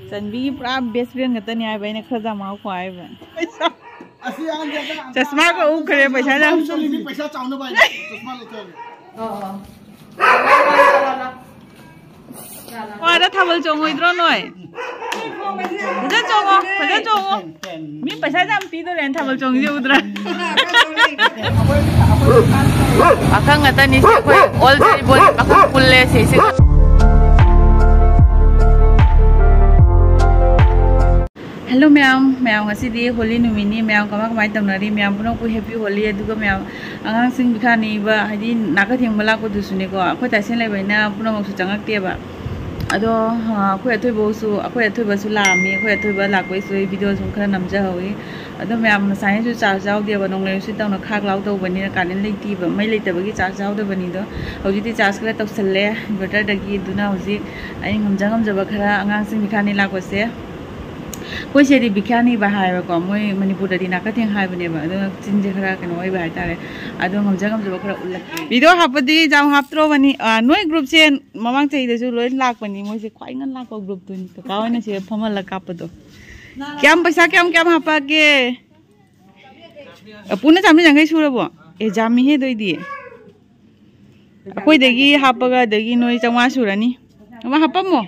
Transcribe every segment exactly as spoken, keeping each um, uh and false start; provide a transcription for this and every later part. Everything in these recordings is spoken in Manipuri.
ꯆꯟꯕꯤꯒꯤ ꯄꯨꯔꯥ best friend ꯈꯛꯇꯅꯤ ꯍꯥꯏꯕ, ꯑꯩꯅ ꯈꯔ ꯌꯥꯝ ꯍꯥꯎꯈꯣ ꯍꯥꯏꯕ꯫ ꯆꯁꯃꯥꯒ ꯎꯞꯈ꯭ꯔꯦ, ꯄꯩꯁꯥ ꯌꯥꯝ ꯆꯥꯎꯅ ꯂꯩ, ꯃꯤ ꯄꯩꯁꯥ ꯆꯥꯎꯅꯕ ꯍꯥꯏꯅ ꯆꯁꯃꯥ ꯂꯧꯊꯣꯛꯑꯒꯦ꯫ ꯑꯣ, ꯑꯣ꯫ ꯋꯥꯗ ꯊꯥꯕꯜ ꯆꯣꯡꯉꯣꯏꯗ꯭ꯔꯣ ꯅꯣꯏ? ꯐꯖꯅ ꯆꯣꯡꯉꯣ, ꯐꯖꯅ ꯆꯣꯡꯉꯣ꯫ ꯃꯤ ꯄꯩꯁꯥ ꯌꯥꯝ ꯄꯤꯗꯣꯔꯦꯅ ꯊꯥꯕꯜ ꯆꯣꯡꯉꯤꯁꯦ ꯎꯗ꯭ꯔꯥ? ꯄꯥꯈꯪ ꯉꯥꯛꯇꯅꯤ ꯁꯤ, ꯑꯩꯈꯣꯏ ꯑꯣꯜ ꯇꯥꯏꯕꯣꯟ ꯄꯥꯈꯪ ꯄꯨꯜꯂꯦ ꯁꯤꯁꯦ꯫ Hello ꯃꯌꯥꯝ, ꯃꯌꯥꯝ ꯉꯁꯤꯗꯤ ꯍꯣꯂꯤ ꯅꯨꯃꯤꯠꯅꯤ꯫ ꯃꯌꯥꯝ ꯀꯃꯥꯏ ꯀꯃꯥꯏ ꯇꯧꯅꯔꯤ? ꯃꯌꯥꯝ ꯄꯨꯝꯅꯃꯛꯄꯨ happy ꯍꯣꯂꯤ꯫ ꯑꯗꯨꯒ ꯃꯌꯥꯝ ꯑꯉꯥꯡꯁꯤꯡ ꯄꯤꯈꯥꯅꯤꯕ, ꯍꯥꯏꯗꯤ ꯅꯥꯀ ꯊꯦꯡꯕ ꯂꯥꯛꯄꯗꯨꯁꯨꯅꯦꯀꯣ, ꯑꯩꯈꯣꯏ ꯇꯥꯏꯁꯦꯟ ꯂꯩꯕꯅꯤꯅ ꯄꯨꯝꯅꯃꯛꯁꯨ ꯆꯪꯉꯛꯇꯦꯕ꯫ ꯑꯗꯣ ꯑ, ꯑꯩꯈꯣꯏ ꯑꯊꯣꯏꯕꯁꯨ, ꯑꯩꯈꯣꯏ ꯑꯊꯣꯏꯕꯁꯨ ꯂꯥꯛꯑꯝꯃꯤ꯫ ꯑꯩꯈꯣꯏ ꯑꯊꯣꯏꯕ ꯂꯥꯛꯄꯩꯁꯨ ꯑꯩ ꯚꯤꯗꯤꯑꯣ ꯁꯨꯝ ꯈꯔ ꯅꯝꯖꯍꯧꯋꯤ꯫ ꯑꯗꯣ ꯃꯌꯥꯝ ꯉꯁꯥꯏꯅꯁꯨ ꯆꯥꯔꯖ ꯌꯥꯎꯗꯦꯕ, ꯅꯣꯡꯂꯩ ꯅꯨꯡꯁꯤꯠ ꯇꯧꯅ ꯈꯥꯛ ꯂꯥꯎ ꯇꯧꯕꯅꯤꯅ ꯀꯥꯔꯦꯟ ꯂꯩꯇꯦꯕ, ꯃꯩ ꯂꯩꯇꯕꯒꯤ ꯆꯥꯔꯖ ꯌꯥꯎꯗꯕꯅꯤꯗꯣ꯫ ꯍꯧꯖꯤꯛꯇꯤ ꯆꯥꯔꯖ ꯈꯔ ꯇꯧꯁꯜꯂꯦ ꯏꯟꯚꯔꯇꯔꯗꯒꯤ꯫ ꯑꯗꯨꯅ ꯍꯧꯖꯤꯛ ꯑꯩ ꯉꯝꯖ ꯉꯝꯖꯕ ꯈꯔ ꯑꯉꯥꯡꯁꯤꯡ ꯄꯤꯈꯥꯅꯤ ꯂꯥꯛꯄꯁꯦ, ꯑꯩꯈꯣꯏ ꯁꯤꯗꯤ ꯕꯤꯈ꯭ꯌꯥꯅꯤꯕ ꯍꯥꯏꯌꯦꯕꯀꯣ, ꯃꯣꯏ ꯃꯅꯤꯄꯨꯔꯗꯗꯤ ꯅꯥꯀꯊꯦꯡ ꯍꯥꯏꯕꯅꯦꯕ, ꯑꯗꯨꯅ ꯆꯤꯟꯁꯦ ꯈꯔ ꯀꯩꯅꯣ ꯑꯣꯏꯕ ꯍꯥꯏꯇꯥꯔꯦ꯫ ꯑꯗꯣ ꯉꯝꯖ ꯉꯝꯖꯕ ꯈꯔ ꯎꯠꯂꯛꯀꯦ꯫ ꯚꯤꯗꯤꯑꯣ ꯍꯥꯞꯄꯗꯤ ꯌꯥꯝ ꯍꯥꯞꯇ꯭ꯔꯣꯕꯅꯤ꯫ ꯑꯥ, ꯅꯣꯏ ꯒ꯭ꯔꯨꯞꯁꯦ ꯃꯃꯥꯡ ꯆꯍꯤꯗꯁꯨ ꯂꯣꯏ ꯂꯥꯛꯄꯅꯤ, ꯃꯣꯏꯁꯦ ꯈ꯭ꯋꯥꯏ ꯉꯟꯅ ꯂꯥꯛꯄ ꯒ꯭ꯔꯨꯞꯇꯨꯅꯤ꯫ ꯀꯀꯥ ꯍꯣꯏꯅ ꯁꯤꯗ ꯐꯝꯍꯜꯂꯒ ꯀꯥꯞꯄꯗꯣ꯫ ꯀꯌꯥꯝ, ꯄꯩꯁꯥ ꯀꯌꯥꯝ ꯀꯌꯥꯝ ꯍꯥꯞꯄꯛꯑꯒꯦ? ꯑ, ꯄꯨꯟꯅ ꯆꯥꯝꯃꯔꯤ ꯌꯥꯡꯈꯩ ꯁꯨꯔꯕꯣ? ꯑꯦ, ꯌꯥꯝꯃꯤꯍꯦ ꯑꯗꯨꯏꯗꯤ꯫ ꯑꯩꯈꯣꯏꯗꯒꯤ ꯍꯥꯞꯄꯒ ꯑꯗꯒꯤ ꯅꯣꯏ ꯆꯥꯝꯃꯉꯥ ꯁꯨꯔꯅꯤ꯫ ꯑꯃ ꯍꯥꯞꯄꯝꯃꯣ꯫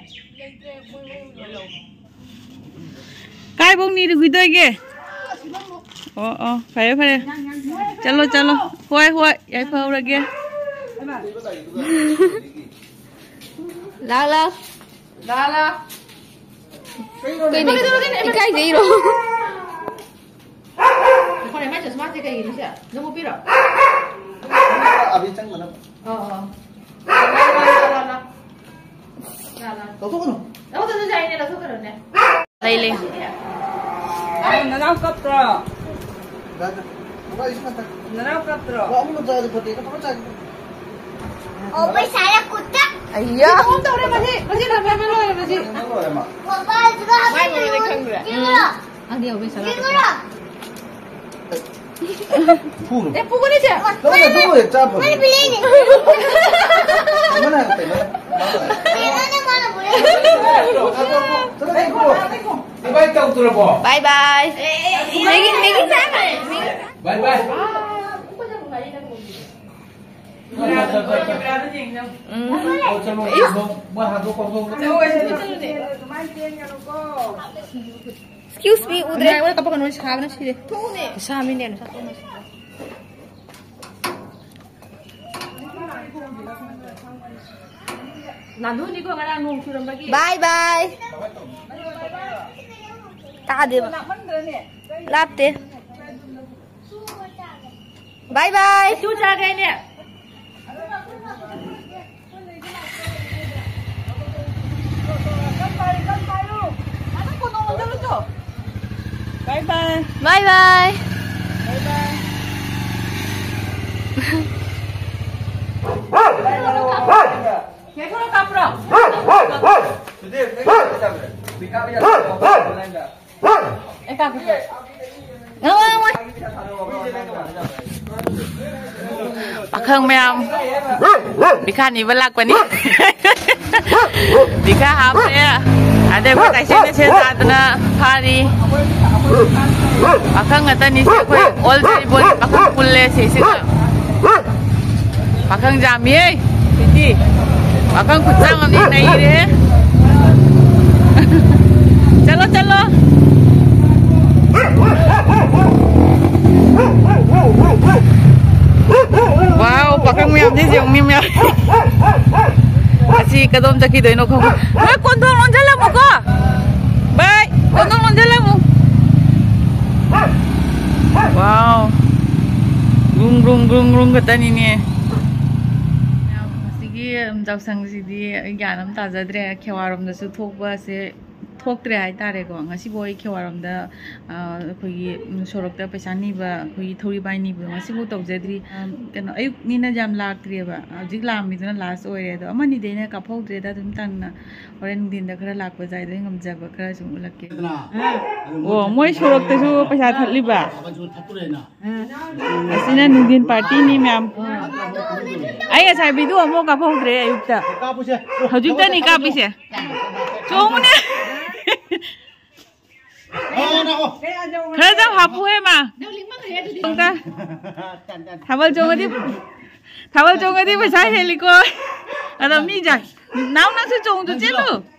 ꯀꯥꯏꯕꯧ ꯅꯤꯔꯨꯈꯤꯗꯣꯏꯒꯦ? ꯑꯣ, ꯑꯣ, ꯐꯔꯦ, ꯐꯔꯦ꯫ ꯆꯠꯂꯣ, ꯆꯠꯂꯣ꯫ ꯍꯣꯏ, ꯍꯣꯏ, ꯌꯥꯏꯐꯍꯧꯔꯒꯦ꯫ ꯂꯥꯛ, ꯂꯥꯛ꯫ ꯂꯥꯛ, ꯂꯥꯛ꯫ ꯀꯩꯅꯣ? ꯏꯀꯥꯏꯖꯩꯔꯣ? ꯉꯥꯏꯈꯣꯅꯦ, ꯃꯥꯏ ꯆꯁꯃꯥꯁꯦ ꯀꯩꯒꯤꯅꯣ ꯁꯦ? ꯅꯪ ꯎꯞꯄꯤꯔꯣ? ꯑꯕꯤ ꯆꯪꯗꯅꯕ꯫ ꯑꯣ, ꯑꯣ꯫ ꯂꯥꯛ, ꯂꯥꯛ, ꯂꯥꯛ, ꯂꯥꯛ꯫ ꯂꯥꯛ, ꯂꯥꯛ꯫ ꯂꯧꯊꯣꯛꯀꯅꯨ꯫ ꯂꯧꯊꯣꯛꯀꯅꯨ ꯍꯥꯏꯅꯦ, ꯂꯧꯊꯣꯛꯀꯅꯨꯅꯦ꯫ ꯂꯩ, ꯂꯩ꯫ ꯅꯅꯥꯎ ꯀꯞꯇ꯭ꯔꯣ? ꯅꯅꯥꯎ ꯀꯞꯇ꯭ꯔꯣ? ꯑꯣ, ꯄꯩꯁꯥ ꯌꯥꯝ ꯀꯨꯠꯇ꯫ ꯑꯩꯌꯥ꯫ ꯀꯩꯅꯣꯝ ꯇꯧꯔꯦ ꯃꯁꯤ, ꯃꯁꯤ ꯂꯝ ꯌꯥꯝ ꯂꯣꯏꯔꯦ ꯃꯁꯤ꯫ ꯃꯥꯏ ꯂꯣꯏꯔꯦ ꯈꯪꯗ꯭ꯔꯦ꯫ ꯎꯝ꯫ ꯈꯪꯗꯦ, ꯑꯣ, ꯄꯩꯁꯥ ꯂꯥꯛꯇ꯭ꯔꯦ꯫ ꯐꯨꯔꯨ꯫ ꯑꯦ, ꯄꯨꯒꯅꯤ ꯆꯦ꯫ ꯅꯪꯅ ꯑꯗꯨꯝ ꯑꯣꯏꯔꯦ, ꯆꯥ ꯐꯪꯉꯦ꯫ ꯃꯥꯅ ꯄꯤꯔꯛꯏꯅꯦ꯫ ꯃꯥꯅ ꯍꯥꯏꯔꯛꯄ ꯀꯩꯅꯣ? ꯃꯥꯅ ꯍꯥꯏꯔꯛꯄ꯫ ꯀꯩꯅꯣꯅꯦ ꯃꯥꯅ ꯏꯕꯥꯏ ꯇꯧꯗ꯭ꯔꯕꯣ? ꯕꯥꯏ ꯕꯥꯏ꯫ ꯃꯦꯒꯤ, ꯃꯦꯒꯤ ꯆꯥꯈ꯭ꯔꯦ꯫ ꯕꯥꯏ ꯕꯥꯏ꯫ ꯎꯝ꯫ ꯑꯣ, ꯆꯠꯂꯣ, ꯆꯠꯂꯣ꯫ ꯃꯣꯏ ꯍꯥꯟꯗꯣꯛ ꯈꯣꯠꯇꯣꯛ꯫ Excuse me, ꯎꯗ꯭ꯔꯦ꯫ ꯉꯥꯏꯈꯣ, ꯀꯞꯄꯛꯀꯅꯨ, ꯁꯥꯕꯅ ꯁꯤꯔꯦ꯫ ꯊꯣꯛꯎꯅꯦ꯫ ꯈꯨꯁꯥ ꯑꯃꯅꯤꯅꯦ, ꯅꯁꯥ ꯊꯣꯛꯎꯅꯦ꯫ ꯅꯥꯟꯊꯣꯛꯅꯤꯀꯣ, ꯉꯔꯥꯡ ꯅꯣꯡ ꯆꯨꯔꯝꯕꯒꯤ꯫ ꯕꯥꯏ ꯕꯥꯏ꯫ ꯇꯥꯗꯦꯕ꯫ ꯂꯥꯞꯃꯟꯗ꯭ꯔꯅꯦ? ꯂꯥꯞꯇꯦ꯫ ꯕꯥꯏ ꯕꯥꯏ꯫ ꯆꯨ ꯆꯥꯒꯦꯅꯦ꯫ ꯕꯥꯏ ꯕꯥꯏ꯫ ꯕꯥꯏ ꯕꯥꯏ꯫ ꯕꯥꯏ ꯕꯥꯏ꯫ ꯀꯦꯊꯣꯛꯑ ꯀꯥꯞꯄ꯭ꯔꯣ? ꯑꯦ, ꯀꯥꯞꯄꯦ꯫ ꯉꯝꯃꯣꯏ, ꯉꯝꯃꯣꯏ꯫ ꯄꯥꯈꯪ ꯃꯌꯥꯝ ꯕꯤꯈꯥ ꯅꯤꯕ ꯂꯥꯛꯄꯅꯤ꯫ ꯕꯤꯈꯥ ꯍꯥꯞꯄꯦ꯫ ꯑꯗꯩ ꯑꯩꯈꯣꯏ ꯇꯥꯏꯁꯦꯟꯅ ꯁꯦ ꯆꯥꯗꯅ ꯐꯥꯔꯤ꯫ ꯄꯥꯈꯪ ꯉꯥꯛꯇꯅꯤ ꯁꯤ, ꯑꯩꯈꯣꯏ ꯑꯣꯜ ꯖꯔꯤꯕꯣꯅꯤ ꯄꯥꯈꯪ ꯄꯨꯜꯂꯦ ꯁꯤꯁꯤꯗ꯫ ꯄꯥꯈꯪ ꯌꯥꯝꯃꯤꯍꯦ꯫ ꯁꯤꯗꯤ ꯄꯥꯈꯪ ꯈꯨꯠꯆꯥꯝ ꯑꯃꯗꯤ ꯅꯩꯔꯦꯍꯦ꯫ ꯆꯠꯂꯣ, ꯆꯠꯂꯣ꯫ ꯋꯥꯎ, ꯄꯥꯈꯪ ꯃꯌꯥꯝꯁꯤ ꯌꯦꯡꯉꯨ, ꯃꯤ ꯃꯌꯥꯝ꯫ ꯑꯁꯤ ꯀꯗꯣꯝ ꯆꯠꯈꯤꯗꯣꯏꯅꯣ ꯈꯪꯗꯦ꯫ ꯅꯣꯏ ꯀꯣꯟꯊꯣꯡ ꯂꯣꯟꯁꯤꯜꯂꯝꯃꯨꯀꯣ꯫ ꯚꯥꯏ, ꯀꯣꯟꯊꯣꯡ ꯂꯣꯟꯁꯤꯜꯂꯝꯃꯨ꯫ ꯋꯥꯎ꯫ ꯒ꯭ꯔꯨꯡ, ꯒ꯭ꯔꯨꯡ, ꯒ꯭ꯔꯨꯡ, ꯒ꯭ꯔꯨꯡ ꯈꯛꯇꯅꯤꯅꯦ꯫ ꯃꯁꯤꯒꯤ ꯌꯥꯎꯁꯪꯁꯤꯗꯤ ꯑꯩ ꯒ꯭ꯌꯥꯟ ꯑꯃ ꯇꯥꯖꯗ꯭ꯔꯦ꯫ ꯈꯦꯋꯥꯔꯣꯝꯗꯁꯨ ꯊꯣꯛꯄꯁꯦ ꯊꯣꯛꯇ꯭ꯔꯦ ꯍꯥꯏꯇꯥꯔꯦꯀꯣ꯫ ꯉꯁꯤꯐꯥꯎ ꯑꯩ ꯈꯦꯋꯥꯔꯣꯝꯗ, ꯑ, ꯑꯩꯈꯣꯏꯒꯤ, ꯎꯝ, ꯁꯣꯔꯣꯛꯇ ꯄꯩꯁꯥ ꯅꯤꯕ, ꯑꯩꯈꯣꯏꯒꯤ ꯊꯧꯔꯤꯕꯥꯏ ꯅꯤꯕꯗꯣ ꯉꯁꯤꯐꯥꯎ ꯇꯧꯖꯗ꯭ꯔꯤ꯫ ꯑ, ꯀꯩꯅꯣ, ꯑꯌꯨꯛꯅꯤꯅ ꯌꯥꯝ ꯂꯥꯛꯇ꯭ꯔꯤꯑꯕ꯫ ꯍꯧꯖꯤꯛ ꯂꯥꯛꯑꯝꯃꯤꯗꯨꯅ ꯂꯥꯁ ꯑꯣꯏꯔꯦ꯫ ꯑꯗꯣ ꯑꯃꯅꯤꯗꯩꯅ ꯀꯥꯞꯍꯧꯗ꯭ꯔꯦꯗ, ꯑꯗꯨꯝ ꯇꯪꯅ ꯍꯣꯔꯦꯟ ꯅꯨꯡꯊꯤꯟꯗ ꯈꯔ ꯂꯥꯛꯄ ꯌꯥꯏꯗꯣ ꯑꯩ ꯉꯝꯖꯕ ꯈꯔ ꯁꯨꯝ ꯎꯠꯂꯛꯀꯦ꯫ ꯑꯣ, ꯃꯣꯏ ꯁꯣꯔꯣꯛꯇꯁꯨ ꯄꯩꯁꯥ ꯊꯠꯂꯤꯕ? ꯑꯁꯤꯅ ꯅꯨꯡꯊꯤꯟ ꯄꯥꯔꯇꯤꯅꯤ ꯃꯌꯥꯝ꯫ ꯑꯩ ꯉꯁꯥꯏ ꯚꯤꯗꯤꯑꯣ ꯑꯃꯐꯥꯎ ꯀꯥꯞꯍꯧꯗ꯭ꯔꯦ ꯑꯌꯨꯛꯇ꯫ ꯀꯥꯞꯄꯨꯁꯦ꯫ ꯍꯧꯖꯤꯛꯇꯅꯤ ꯀꯥꯞꯄꯤꯁꯦ꯫ ꯆꯣꯡꯉꯨꯅꯦ꯫ ꯑꯣ, ꯅꯪ, ꯑꯣ꯫ ꯈꯔ ꯆꯪ ꯍꯥꯞꯄꯨꯍꯦ ꯃꯥ꯫ ꯑꯝꯇ꯫ ꯊꯥꯕꯜ ꯆꯣꯡꯉꯗꯤ, ꯊꯥꯕꯜ ꯆꯣꯡꯉꯗꯤ ꯄꯩꯁꯥ ꯍꯦꯜꯂꯤꯀꯣ꯫ ꯑꯗꯣ ꯃꯤ ꯖꯥ-, ꯅꯥꯎ ꯅꯪꯁꯨ ꯆꯣꯡꯗꯨ ꯆꯦꯜꯂꯨ꯫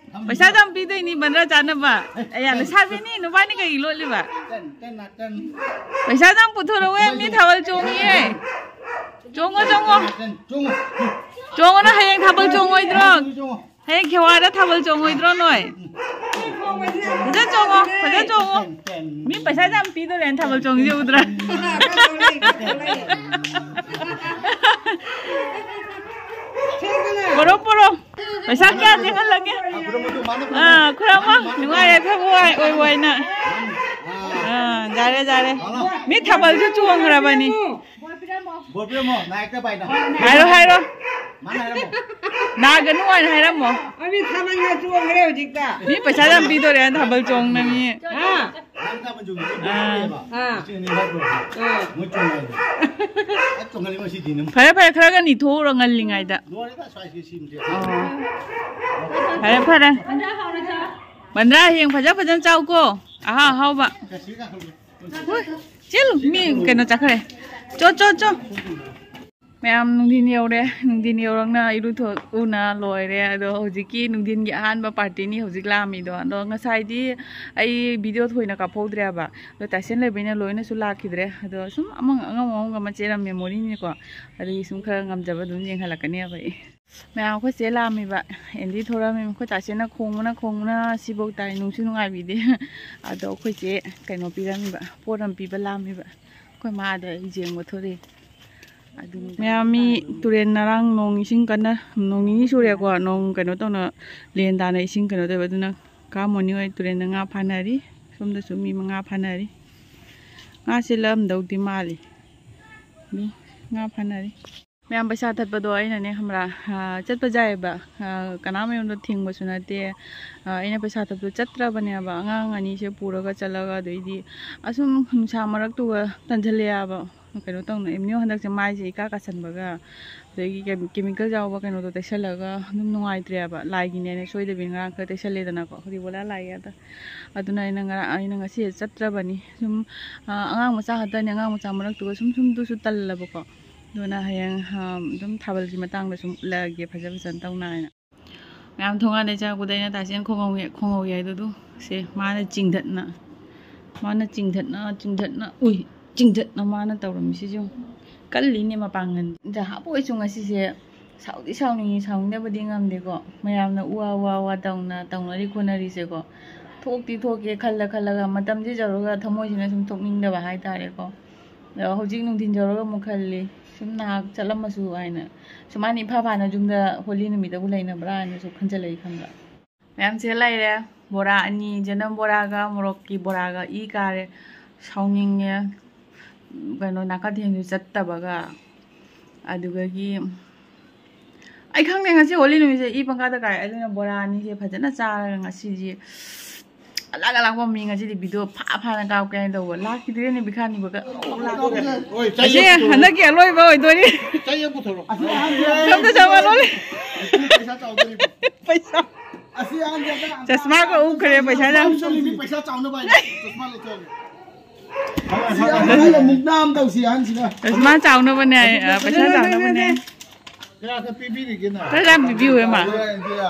ꯄꯩꯁꯥ ꯌꯥꯝ ꯄꯤꯗꯣꯏꯅꯤ ꯕꯟꯗ꯭ꯔꯥ ꯆꯥꯅꯕ꯫ ꯑꯌꯥ, ꯂꯩꯁꯥꯕꯤꯅꯤ, ꯅꯨꯄꯥꯅꯤ ꯀꯩꯒꯤ ꯂꯣꯠꯂꯤꯕ? ꯄꯩꯁꯥ ꯌꯥꯝ ꯄꯨꯊꯣꯔꯛꯑꯣꯍꯦ, ꯃꯤ ꯊꯥꯕꯜ ꯆꯣꯡꯉꯤꯌꯦ꯫ ꯆꯣꯡꯉꯣ, ꯆꯣꯡꯉꯣ꯫ ꯆꯣꯡꯉꯣ, ꯅꯪ ꯍꯌꯦꯡ ꯊꯥꯕꯜ ꯆꯣꯡꯉꯣꯏꯗ꯭ꯔꯣ? ꯍꯌꯦꯡ ꯈꯦꯋꯥꯗ ꯊꯥꯕꯜ ꯆꯣꯡꯉꯣꯏꯗ꯭ꯔꯣ ꯅꯣꯏ? ꯐꯖꯅ ꯆꯣꯡꯉꯣ, ꯐꯖꯅ ꯆꯣꯡꯉꯣ꯫ ꯃꯤ ꯄꯩꯁꯥ ꯌꯥꯝ ꯄꯤꯗꯣꯔꯦꯅ ꯊꯥꯕꯜ ꯆꯣꯡꯉꯤꯁꯦ ꯎꯗ꯭ꯔꯥ? ꯄꯣꯔꯣ, ꯄꯣꯔꯣ꯫ ꯄꯩꯁꯥ ꯀꯌꯥ ꯆꯦꯟꯍꯜꯂꯒꯦ? ꯑꯥ, ꯈꯨꯔꯝꯃꯣ꯫ ꯅꯨꯡꯉꯥꯏꯔꯦ, ꯊꯕꯛ ꯋꯥꯏ, ꯑꯣꯏ ꯋꯥꯏꯅ꯫ ꯑꯥ, ꯌꯥꯔꯦ, ꯌꯥꯔꯦ꯫ ꯃꯤ ꯊꯥꯕꯜꯁꯨ ꯆꯣꯡꯈ꯭ꯔꯕꯅꯤ꯫ ꯕꯣꯔ ꯄꯤꯔꯝꯃꯣ, ꯅꯥꯏꯛꯇ ꯄꯥꯏꯅ꯫ ꯍꯥꯏꯔꯣ, ꯍꯥꯏꯔꯣ꯫ ꯃꯥꯅ ꯍꯥꯏꯔꯝꯃꯣ꯫ ꯅꯥꯒꯅꯨ ꯍꯥꯏꯅ ꯍꯥꯏꯔꯝꯃꯣ꯫ ꯑꯩ ꯊꯥꯕꯜ ꯆꯣꯡꯈ꯭ꯔꯦ ꯍꯧꯖꯤꯛꯇ꯫ ꯃꯤ ꯄꯩꯁꯥ ꯌꯥꯝ ꯄꯤꯗꯣꯔꯦ ꯊꯥꯕꯜ ꯆꯣꯡꯅ ꯃꯤ꯫ ꯍꯥ? ꯅꯪ ꯊꯥꯕꯜ ꯆꯣꯡꯕꯗꯤ ꯑꯥ꯫ ꯂꯣꯏꯔꯦꯕ꯫ ꯑꯥ꯫ ꯏꯆꯦ ꯑꯅꯤ ꯍꯥꯏꯕ꯭ꯔꯣ? ꯑꯥ꯫ ꯃꯣꯏ ꯆꯣꯡꯉꯦ꯫ ꯑꯩ ꯆꯣꯡꯍꯜꯂꯤ ꯉꯁꯤꯗꯤ ꯅꯪ꯫ ꯐꯔꯦ, ꯐꯔꯦ, ꯈꯔꯒ ꯅꯤꯊꯣꯛꯎꯔꯣ ꯉꯜꯂꯤꯉꯩꯗ꯫ ꯂꯣꯏꯔꯦꯗ, ꯁ꯭ꯋꯥꯏꯁꯤ ꯁꯤꯃꯗꯤ꯫ ꯑꯣ꯫ ꯐꯔꯦ, ꯐꯔꯦ꯫ ꯕꯟꯗ꯭ꯔꯥ ꯍꯌꯦꯡ ꯐꯖ ꯐꯖꯅ ꯆꯥꯎꯀꯣ꯫ ꯑꯍꯥꯎ ꯑꯍꯥꯎꯕ꯫ ꯀꯁꯤ ꯀꯥꯈꯠꯂꯨ꯫ ꯍꯣꯏ, ꯆꯦꯜꯂꯨ, ꯃꯤ ꯀꯩꯅꯣ ꯆꯠꯈ꯭ꯔꯦ꯫ ꯆꯣ, ꯆꯣ, ꯆꯣ꯫ ꯃꯌꯥꯝ ꯅꯨꯡꯊꯤꯟ ꯌꯧꯔꯦ꯫ ꯅꯨꯡꯊꯤꯟ ꯌꯧꯔꯛꯅ ꯏꯔꯨꯊꯣꯛꯎꯅ ꯂꯣꯏꯔꯦ꯫ ꯑꯗꯣ ꯍꯧꯖꯤꯛꯀꯤ ꯅꯨꯡꯊꯤꯟꯒꯤ ꯑꯍꯥꯟꯕ ꯄꯥꯔꯇꯤꯅꯤ ꯍꯧꯖꯤꯛ ꯂꯥꯝꯃꯤꯗꯣ꯫ ꯑꯗꯣ ꯉꯁꯥꯏꯗꯤ ꯑꯩ ꯚꯤꯗꯤꯑꯣ ꯊꯣꯏꯅ ꯀꯥꯞꯍꯧꯗ꯭ꯔꯦꯕ꯫ ꯑꯗꯣ ꯇꯥꯏꯁꯟ ꯂꯩꯕꯅꯤꯅ ꯂꯣꯏꯅꯁꯨ ꯂꯥꯛꯈꯤꯗ꯭ꯔꯦ꯫ ꯑꯗꯣ ꯁꯨꯝ ꯑꯃ ꯑꯉꯝ ꯑꯉꯝꯕ ꯃꯆꯦꯠ ꯑꯃ ꯃꯦꯃꯣꯔꯤꯅꯤꯀꯣ꯫ ꯑꯗꯨꯒꯤ ꯁꯨꯝ ꯈꯔ ꯉꯝꯖꯕ ꯑꯗꯨꯝ ꯌꯦꯡꯍꯜꯂꯛꯀꯅꯦꯕ ꯑꯩ꯫ ꯃꯌꯥꯝ ꯑꯩꯈꯣꯏ ꯆꯦ ꯂꯥꯛꯑꯝꯃꯤꯕ꯫ ꯑꯦꯟꯗꯤ ꯊꯣꯔꯛꯑꯝꯃꯤ꯫ ꯑꯩꯈꯣꯏ ꯇꯥꯆꯦꯅ ꯈꯣꯡꯕꯅ ꯈꯣꯡꯕꯅ ꯁꯤꯐꯧ ꯇꯥꯏ꯫ ꯅꯨꯡꯁꯨ ꯅꯨꯡꯉꯥꯏꯕꯤꯗꯦ꯫ ꯑꯗꯣ ꯑꯩꯈꯣꯏ ꯆꯦ ꯀꯩꯅꯣ ꯄꯤꯔꯝꯃꯤꯕ, ꯄꯣꯠ ꯑꯃ ꯄꯤꯕ ꯂꯥꯛꯑꯝꯃꯤꯕ꯫ ꯑꯩꯈꯣꯏ ꯃꯥꯗ ꯑꯩ ꯌꯦꯡꯕ ꯊꯣꯔꯛꯑꯦ꯫ ꯑꯗꯨꯅꯤ꯫ ꯃꯌꯥꯝ ꯃꯤ ꯇꯨꯔꯦꯟ ꯉꯔꯥꯡ ꯅꯣꯡ ꯏꯁꯤꯡ ꯀꯟꯅ, ꯅꯣꯡ ꯅꯤꯅꯤ ꯁꯨꯔꯦꯀꯣ, ꯅꯣꯡ ꯀꯩꯅꯣ ꯇꯧꯅ ꯂꯦꯟ ꯇꯥꯅ ꯏꯁꯤꯡ ꯀꯩꯅꯣ ꯇꯧꯋꯦ꯫ ꯑꯗꯨꯅ ꯀꯥ ꯃꯣꯅꯤ ꯍꯣꯏ ꯇꯨꯔꯦꯟꯗ ꯉꯥ ꯐꯥꯅꯔꯤ꯫ ꯁꯣꯝꯗꯁꯨ ꯃꯤ ꯃꯉꯥ ꯐꯥꯅꯔꯤ꯫ ꯉꯥ ꯁꯤꯠꯂꯝꯗꯧꯗꯤ ꯃꯥꯜꯂꯤ꯫ ꯑꯗꯨ ꯉꯥ ꯐꯥꯅꯔꯤ꯫ ꯃꯌꯥꯝ ꯄꯩꯁꯥ ꯊꯠꯄꯗꯣ ꯑꯩꯅꯅꯦ ꯈꯪꯕ꯭ꯔꯥ, ꯑꯥ, ꯆꯠꯄ ꯌꯥꯏꯑꯕ, ꯑꯥ, ꯀꯅꯥ ꯃꯌꯨꯝꯗ ꯊꯤꯡꯕꯁꯨ ꯅꯠꯇꯦ꯫ ꯑꯥ, ꯑꯩꯅ ꯄꯩꯁꯥ ꯊꯠꯄꯗꯣ ꯆꯠꯇ꯭ꯔꯕꯅꯦꯕ꯫ ꯑꯉꯥꯡ ꯑꯅꯤꯁꯦ ꯄꯨꯔꯒ ꯆꯠꯂꯒ, ꯑꯗꯩꯗꯤ ꯑꯁꯨꯝ ꯅꯨꯡꯁꯥ ꯃꯔꯛꯇꯨꯒ ꯇꯟꯁꯤꯜꯂꯛꯑꯦꯕ꯫ ꯀꯩꯅꯣ ꯇꯧꯅ ꯑꯦꯝꯅꯤꯌꯣ ꯍꯟꯗꯛꯁꯦ ꯃꯥꯏꯁꯦ ꯏꯀꯥ ꯀꯥꯁꯟꯕꯒ, ꯑꯗꯒꯤ ꯀꯦꯃꯤꯀꯦꯜ ꯌꯥꯎꯕ ꯀꯩꯅꯣꯗꯣ ꯇꯩꯁꯜꯂꯒ ꯑꯗꯨꯝ ꯅꯨꯡꯉꯥꯏꯇ꯭ꯔꯦꯕ꯫ ꯂꯥꯏꯒꯤꯅꯦꯅ ꯁꯣꯏꯗꯕꯤ ꯉꯔꯥꯡ ꯈꯔ ꯇꯩꯁꯜꯂꯦꯗꯅꯀꯣ, ꯍꯧꯖꯤꯛ ꯕꯣꯂꯥ ꯂꯥꯏꯒꯤ ꯑꯗ꯫ ꯑꯗꯨꯅ ꯑꯩꯅ ꯉꯔꯥꯡ, ꯑꯩꯅ ꯉꯁꯤ ꯆꯠꯇ꯭ꯔꯕꯅꯤ꯫ ꯁꯨꯝ ꯑꯉꯥꯡ ꯃꯆꯥ ꯈꯛꯇꯅꯤ, ꯑꯉꯥꯡ ꯃꯆꯥ ꯃꯔꯛꯇꯨꯒ ꯁꯨꯝ ꯁꯨꯝꯗꯨꯁꯨ ꯇꯜꯂꯕꯀꯣ꯫ ꯑꯗꯨꯅ ꯍꯌꯦꯡ ꯑꯗꯨꯝ ꯊꯥꯕꯜꯒꯤ ꯃꯇꯥꯡꯗ ꯁꯨꯝ ꯎꯠꯂꯛꯑꯒꯦ ꯐꯖ ꯐꯖꯅ ꯇꯧꯅ ꯍꯥꯏꯅ꯫ ꯃꯌꯥꯝ ꯊꯣꯡꯒꯥꯟꯗꯩ ꯆꯪꯉꯛꯄꯗ ꯑꯩꯅ ꯇꯥꯆꯦꯟ ꯈꯣꯡꯍꯧ ꯈꯣꯡꯍꯧ ꯌꯥꯏꯗꯨꯗꯨ ꯁꯦ ꯃꯥꯅ ꯆꯤꯡꯊꯠꯅ, ꯃꯥꯅ ꯆꯤꯡꯊꯠꯅ, ꯆꯤꯡꯊꯠꯅ, ꯎꯏ, ꯆꯤꯡꯊꯠꯅ ꯃꯥꯅ ꯇꯧꯔꯝꯃꯤꯁꯤꯁꯨ ꯀꯜꯂꯤꯅꯦ ꯃꯄꯥꯡꯒꯜ꯫ ꯖꯍꯥꯕꯣꯏꯁꯨ ꯉꯁꯤꯁꯦ ꯁꯥꯎꯗꯤ ꯁꯥꯎꯅꯤꯡꯉꯤ, ꯁꯥꯎꯅꯤꯡꯗꯕꯗꯤ ꯉꯝꯗꯦꯀꯣ꯫ ꯃꯌꯥꯝꯅ ꯎꯋꯥ ꯎꯋꯥ ꯎꯋꯥ ꯇꯧꯅ ꯇꯧꯅꯔꯤ ꯈꯣꯠꯅꯔꯤꯁꯦꯀꯣ꯫ ꯊꯣꯛꯇꯤ ꯊꯣꯛꯀꯦ ꯈꯜꯂ ꯈꯜꯂꯒ ꯃꯇꯝꯁꯤ ꯌꯧꯔꯒ ꯊꯃꯣꯏꯁꯤꯅ ꯁꯨꯝ ꯊꯣꯛꯅꯤꯡꯗꯕ ꯍꯥꯏꯇꯥꯔꯦꯀꯣ꯫ ꯑꯗꯣ ꯍꯧꯖꯤꯛ ꯅꯨꯡꯊꯤꯟ ꯌꯧꯔꯒ ꯑꯃꯨꯛ ꯈꯜꯂꯤ, ꯁꯨꯝ ꯅꯍꯥꯛ ꯆꯠꯂꯝꯃꯁꯨ ꯍꯥꯏꯅ꯫ ꯁꯨꯃꯥꯏꯅ ꯏꯐꯥ ꯐꯥꯅ ꯌꯨꯝꯗ ꯍꯣꯂꯤ ꯅꯨꯃꯤꯠꯇꯕꯨ ꯂꯩꯅꯕ꯭ꯔꯥ ꯍꯥꯏꯅꯁꯨ ꯈꯟꯖꯜꯂꯛꯏ ꯈꯪꯕ꯭ꯔꯥ? ꯃꯌꯥꯝꯁꯦ ꯂꯩꯔꯦ, ꯕꯣꯔꯥ ꯑꯅꯤ, ꯖꯅꯝ ꯕꯣꯔꯥꯒ ꯃꯣꯔꯣꯛꯀꯤ ꯕꯣꯔꯥꯒ ꯏ ꯀꯥꯔꯦ꯫ ꯁꯥꯎꯅꯤꯡꯉꯦ꯫ ꯀꯩꯅꯣ, ꯅꯥꯀꯊꯦꯡꯁꯨ ꯆꯠꯇꯕꯒ꯫ ꯑꯗꯨꯗꯒꯤ ꯑꯩ ꯈꯪꯗꯦ, ꯉꯁꯤ ꯍꯣꯂꯤ ꯅꯨꯃꯤꯠꯁꯦ ꯏ ꯄꯪꯀꯥꯗ ꯀꯥꯏ꯫ ꯑꯗꯨꯅ ꯕꯣꯔꯥ ꯑꯅꯤꯁꯦ ꯐꯖꯅ ꯆꯥꯔꯒ ꯉꯁꯤꯁꯦ ꯑꯂꯥꯛ ꯑꯂꯥꯛꯄ ꯃꯤ ꯉꯁꯤꯗꯤ ꯚꯤꯗꯤꯑꯣ ꯐꯥ ꯐꯥꯅ ꯀꯥꯞꯀꯦ ꯍꯥꯏꯅ ꯇꯧꯕ꯫ ꯂꯥꯛꯈꯤꯗ꯭ꯔꯦꯅꯦ ꯕꯤꯈꯥꯅꯤꯕꯒ꯫ ꯑꯣꯏ, ꯆꯩ ꯑꯁꯤ ꯑꯃ ꯄꯨꯊꯣꯔꯛꯑꯣ꯫ ꯍꯟꯗꯛꯀꯤ ꯑꯂꯣꯏꯕ ꯑꯣꯏꯗꯣꯏꯅꯤ꯫ ꯆꯩ ꯑꯃ ꯄꯨꯊꯣꯔꯛꯑꯣ꯫ ꯑꯁꯤ ꯑꯍꯟꯁꯦ ꯁꯣꯝꯗ ꯆꯪꯉꯣ, ꯂꯣꯜꯂꯤ꯫ ꯑꯁꯤ ꯄꯩꯁꯥ ꯆꯥꯎꯗꯣꯔꯤꯕ꯫ ꯄꯩꯁꯥ꯫ ꯑꯁꯤ ꯑꯍꯟꯁꯦ ꯍꯟꯗꯛ ꯆꯁꯃꯥꯒ ꯎꯞꯈ꯭ꯔꯦ, ꯄꯩꯁꯥ ꯌꯥꯝ ꯆꯥꯎꯗꯣꯔꯤꯕ, ꯄꯩꯁꯥ ꯆꯥꯎꯅꯕ ꯍꯥꯏꯅ ꯆꯁꯃꯥ ꯂꯧꯊꯣꯛꯑꯒꯦ꯫ ꯑꯁꯤ ꯑꯍꯟꯁꯦ ꯃꯨꯛꯅꯥ ꯑꯃ ꯇꯧꯁꯤ ꯑꯍꯟꯁꯤꯒ꯫ ꯆꯁꯃꯥ ꯆꯥꯎꯅꯕꯅꯦ, ꯑ, ꯄꯩꯁꯥ ꯆꯥꯎꯅꯕꯅꯦ꯫ ꯀꯌꯥ ꯈꯛ ꯄꯤꯕꯤꯔꯤꯒꯦ ꯅꯪ? ꯈꯔ ꯌꯥꯝ ꯄꯤꯕꯤꯌꯨ, ꯏꯃꯥ꯫ ꯍꯣꯏ, ꯏꯟꯗꯤꯌꯥ꯫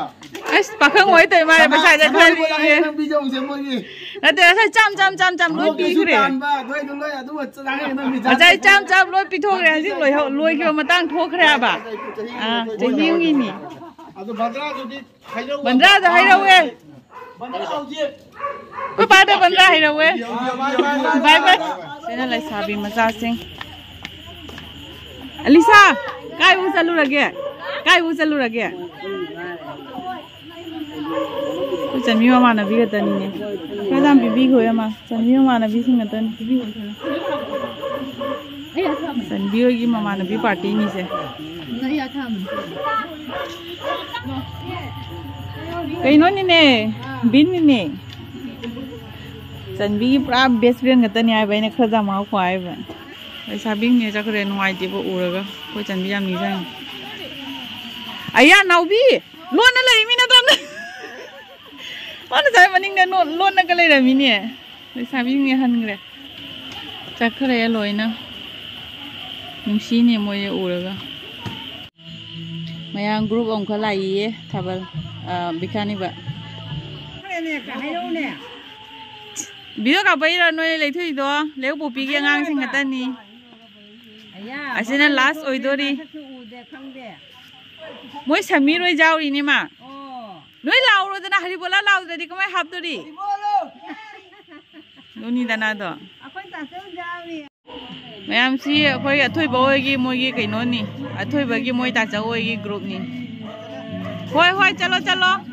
ꯑꯁ, ꯄꯥꯈꯪ ꯑꯣꯏ ꯇꯧ ꯃꯥꯜꯂꯦ, ꯄꯩꯁꯥꯁꯦ ꯈꯔ ꯁꯅꯥ ꯂꯨꯄꯥ ꯂꯤꯛꯑꯦ꯫ ꯅꯪ ꯄꯤꯖꯧꯁꯦ ꯃꯣꯏꯒꯤ꯫ ꯅꯠꯇꯦ, ꯉꯁꯥꯏ ꯆꯥꯝ, ꯆꯥꯝ, ꯆꯥꯝ, ꯆꯥꯝ ꯂꯣꯏ ꯃꯣꯏꯒꯤꯁꯨ ꯄꯤꯈ꯭ꯔꯦ꯫ ꯇꯥꯟꯕ, ꯑꯗꯨ, ꯑꯗꯨ ꯂꯣꯏ, ꯑꯗꯨ ꯆꯥꯔꯦ ꯅꯪ ꯃꯤꯖꯥ ꯉꯁꯥꯏ ꯆꯥꯝ, ꯆꯥꯝ ꯂꯣꯏ ꯄꯤꯊꯣꯛꯈ꯭ꯔꯦ, ꯍꯧꯖꯤꯛ ꯂꯣꯏꯍꯧ-, ꯂꯣꯏꯈꯤꯕ ꯃꯇꯥꯡ ꯊꯣꯛꯈ꯭ꯔꯦ ꯍꯥꯏꯕ꯫ ꯆꯍꯤ ꯑꯥ, ꯑꯃꯒꯤ ꯆꯍꯤ ꯑꯃꯒꯤꯅꯤ꯫ ꯑꯗꯨ ꯕꯟꯗ꯭ꯔꯥꯗꯨꯗꯤ ꯍꯩꯔꯧ ꯕꯟꯗ꯭ꯔꯥꯗ ꯍꯩꯔꯧꯋꯦ꯫ ꯕꯟꯗ꯭ꯔꯥ ꯍꯧꯖꯤꯛ ꯑꯩꯈꯣꯏ ꯄꯥꯗ ꯕꯟꯗ꯭ꯔꯥ ꯍꯩꯔꯧꯋꯦ꯫ ꯕꯥꯏ ꯕꯥꯏ꯫ ꯁꯤꯅ ꯂꯩꯁꯥꯕꯤ ꯃꯆꯥꯁꯤꯡ꯫ ꯑꯂꯤꯁꯥ, ꯀꯥꯏꯕꯨ ꯆꯠꯂꯨꯔꯒꯦ? ꯀꯥꯏꯕꯨ ꯆꯠꯂꯨꯔꯒꯦ? ꯑꯩꯈꯣꯏ ꯆꯟꯕꯤ ꯃꯃꯥꯟꯅꯕꯤ ꯈꯛꯇꯅꯤꯅꯦ꯫ ꯈꯔ ꯌꯥꯝ ꯄꯤꯕꯤꯈꯣ, ꯑꯃ꯫ ꯆꯟꯕꯤ ꯃꯃꯥꯟꯅꯕꯤꯁꯤꯡ ꯉꯥꯛꯇꯅꯤ꯫ ꯆꯟꯕꯤ ꯍꯣꯏꯒꯤ ꯃꯃꯥꯟꯅꯕꯤ ꯄꯥꯔꯇꯤꯅꯤꯁꯦ꯫ ꯀꯩꯅꯣꯅꯤꯅꯦ, ꯕꯤꯟꯅꯤꯅꯦ꯫ ꯆꯟꯕꯤꯒꯤ ꯄꯨꯔꯥ best friend ꯈꯛꯇꯅꯤ ꯍꯥꯏꯕ, ꯑꯩꯅ ꯈꯔ ꯌꯥꯝ ꯍꯥꯞꯈꯣ ꯍꯥꯏꯕ꯫ ꯂꯩꯁꯥꯕꯤꯅꯦ ꯆꯠꯈ꯭ꯔꯦ, ꯅꯨꯡꯉꯥꯏꯇꯦꯕ ꯎꯔꯒ꯫ ꯑꯩꯈꯣꯏ ꯆꯟꯕꯤ ꯌꯥꯝ ꯅꯤꯡꯁꯤꯡꯉꯤ꯫ ꯑꯌꯥ, ꯅꯥꯎꯕꯤ! ꯂꯣꯟꯅ ꯂꯩꯔꯤꯃꯤ ꯅꯇꯣꯝꯗ꯫ ꯃꯥꯅ ꯉꯁꯥꯏ ꯃꯅꯤꯡꯗ ꯅꯣ-, ꯂꯣꯟꯅꯒ ꯂꯩꯔꯝꯃꯤꯅꯦ꯫ ꯂꯩꯁꯥꯕꯤꯁꯤꯡꯁꯦ ꯍꯟꯈ꯭ꯔꯦ꯫ ꯆꯠꯈ꯭ꯔꯦ ꯂꯣꯏꯅ꯫ ꯅꯨꯡꯁꯤꯅꯦ ꯃꯣꯏꯁꯦ ꯎꯔꯒ꯫ ꯃꯌꯥꯝ group ꯑꯃꯈꯛ ꯂꯥꯛꯏꯌꯦ ꯊꯥꯕꯜ, ꯑ, ꯕꯤꯈꯥꯅꯤꯕ꯫ ꯍꯥꯏꯔꯛꯎꯅꯦ꯫ Video ꯀꯥꯞꯄꯛꯏꯔꯣ ꯅꯣꯏ ꯂꯩꯊꯣꯛꯏꯗꯣ? ꯂꯩꯔꯛꯄꯣꯛꯄꯤꯒꯤ ꯑꯉꯥꯡꯁꯤꯡ ꯈꯛꯇꯅꯤ꯫ ꯑꯌꯥ, ꯑꯁꯤꯅ ꯃꯃꯥꯏ last ꯂꯩꯊꯣꯛꯇꯦ, ꯑꯣꯏꯗꯣꯔꯤ꯫ ꯃꯁꯛꯁꯨ ꯎꯗꯦ, ꯈꯪꯗꯦ꯫ ꯃꯣꯏ ꯁꯃꯤꯔ ꯍꯣꯏ ꯌꯥꯎꯔꯤꯅꯦ ꯃꯥ꯫ ꯑꯣ꯫ ꯅꯣꯏ ꯂꯥꯎꯔꯣꯗꯅ, ꯍꯔꯤꯕꯣꯂꯥ ꯂꯥꯎꯗ꯭ꯔꯗꯤ ꯀꯃꯥꯏ ꯍꯥꯞꯇꯣꯔꯤ? ꯅꯣꯅꯤꯗꯅꯥꯗꯣ꯫ ꯑꯩꯈꯣꯏ ꯇꯥꯆꯧ ꯌꯥꯎꯔꯤ꯫ ꯃꯌꯥꯝꯁꯤ ꯑꯩꯈꯣꯏ ꯑꯊꯣꯏꯕ ꯍꯣꯏꯒꯤ ꯃꯣꯏꯒꯤ ꯀꯩꯅꯣꯅꯤ꯫ ꯑꯊꯣꯏꯕꯒꯤ ꯃꯣꯏ ꯇꯥꯆꯧ ꯍꯣꯏꯒꯤ groupꯅꯤ꯫ ꯍꯣꯏ, ꯍꯣꯏ, ꯆꯠꯂꯣ, ꯆꯠꯂꯣ꯫